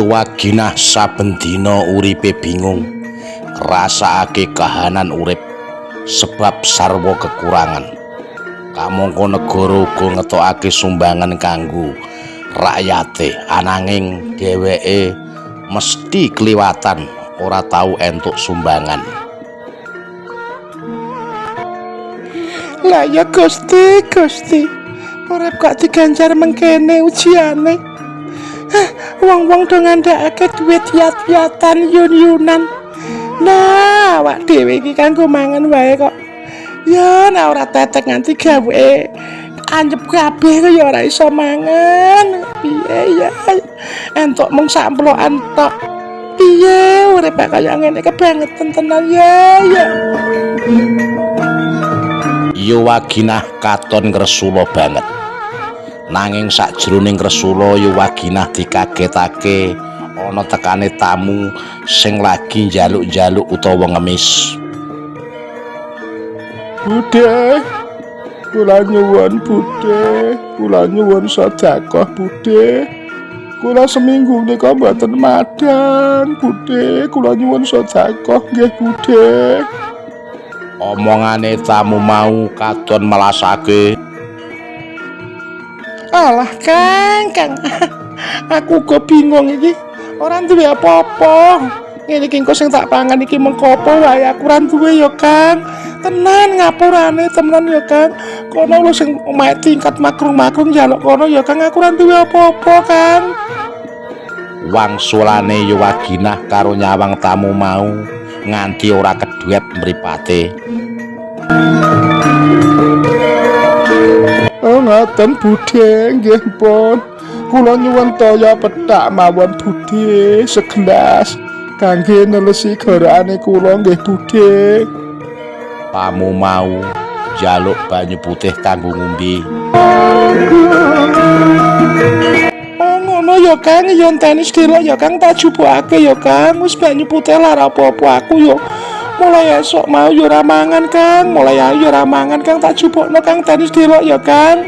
Waginah saben dina uripe bingung, ngrasakake kahanan urip sebab sarwa kekurangan. Kamangka negara uga ngetokake sumbangan kanggo rakyate, ananging dheweke mesti kliwatan ora tau entuk sumbangan. Lah ya Gusti, Gusti. Urip kok diganjar mengkene ujiane. Wong-wong do ngandhakake dhuwit yat-yatan yun-yunan. Nah, awak dhewe iki kanggo mangan wae kok. Ya, nek ora tetek nganti gawe anjep kabeh kok ya ora iso mangan. Piye ya? Entuk mung samplokan tok. Piye urip kaya ngene kebangetan tenan ya ya. Yuwaginah katon ngresula banget. Nanging sakjroning ngresula Yuwaginah dikagetake ana tekane tamu sing lagi njaluk-njaluk utawa ngemis. Budhe, kula nyuwun budhe, kula nyuwun sedekah budhe. Kula seminggu nika mboten madang budhe, kula nyuwun sedekah nggih budhe. Omongane tamu mau katon melasake. Alah Kang, Kang. Aku uga bingung iki. Ora duwe apa-apa. Ngene iki engko sing tak pangan iki mengko apa wae aku ora duwe ya Kang. Tenan ngapurane temenan ya Kang. Kono lho sing omahe tingkat makrung-makrung njaluk kono ya Kang, aku ora duwe apa-apa Kang. Wangsulane Yuwaginah karo nyawang tamu mau nganti ora kedhep mripate. Oh ngoten budhe, nggih pun. Kula nyuwun toya pethak mawon budhe segelas kangge nelesi gorokane kula nggih budhe. Tamu mau njaluk banyu putih kanggo ngombe. Oh ngono ya Kang, ya enteni sedhela ya Kang, tak jupukake ya Kang. Wis banyu putih lah ora apa-apa aku yo. Mulai esuk mau yo ora mangan Kang, mulai ayo ora mangan Kang, tak jupukno Kang, enteni sedhela ya Kang.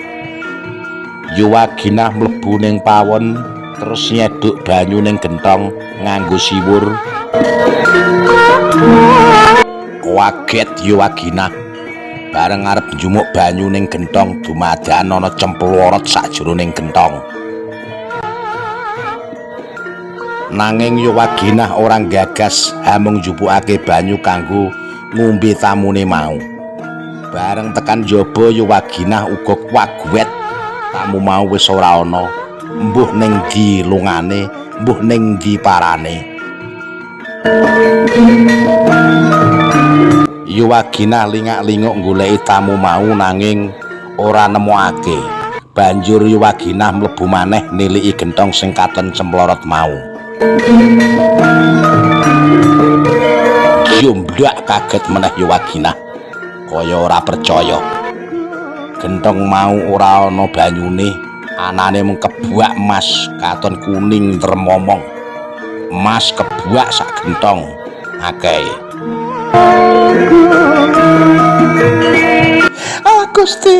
Yuwaginah mlebu ning pawon terus nyeduk banyu ning gentong nganggo siwur. Kaget Yuwaginah bareng arep njumuk banyu ning gentong dumadakan ana cemplorot sakjroning gentong. Nanging Yuwaginah ora nggagas amung njupukake banyu kanggo ngombe tamune mau. Bareng tekan njaba Yuwaginah uga kaguet tamu mau wis ora ana. Mbuh ning ndi lungane, mbuh ning ndi parane. Yuwaginah lingak-linguk goleki tamu mau nanging ora nemokake. Banjur Yuwaginah mlebu maneh niliki gentong sing katon cemplorot mau. Jumblak kaget meneh Yuwaginah, kaya ora percaya. Gentong mau ora ana banyune, anane mung kebuak emas katon kuning tremomong. Emas kebuak sak gentong akeh. Ah Gusti,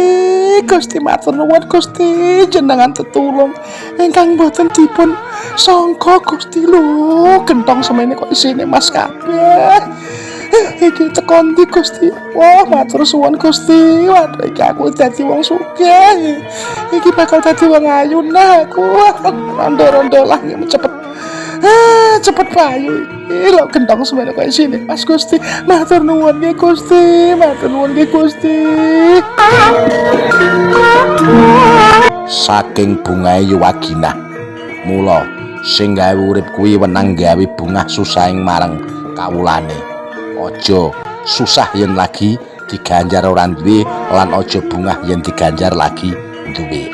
Gusti matur nuwun Gusti, jenengan tetulung ingkang boten dipun sangka Gusti lho, gentong semene kok isine emas kabeh. Iki teko ndi Gusti? Wah, matur suwun Gusti. Waduh, iki aku dadi wong sugih. Iki bakal dadi wong ayu nah aku. Rondo-rondo lah cepet. Cepet payu iki lho gentong semene kok isine emas Gusti. Matur nuwun nggih Gusti, matur nuwun nggih Gusti. Saking bungahe Yuwaginah, mula sing gawe urip kuwi wenang gawe bungah susahing marang kawulane. Aja susah yen lagi diganjar ora duwe lan aja bungah yen diganjar lagi duwe.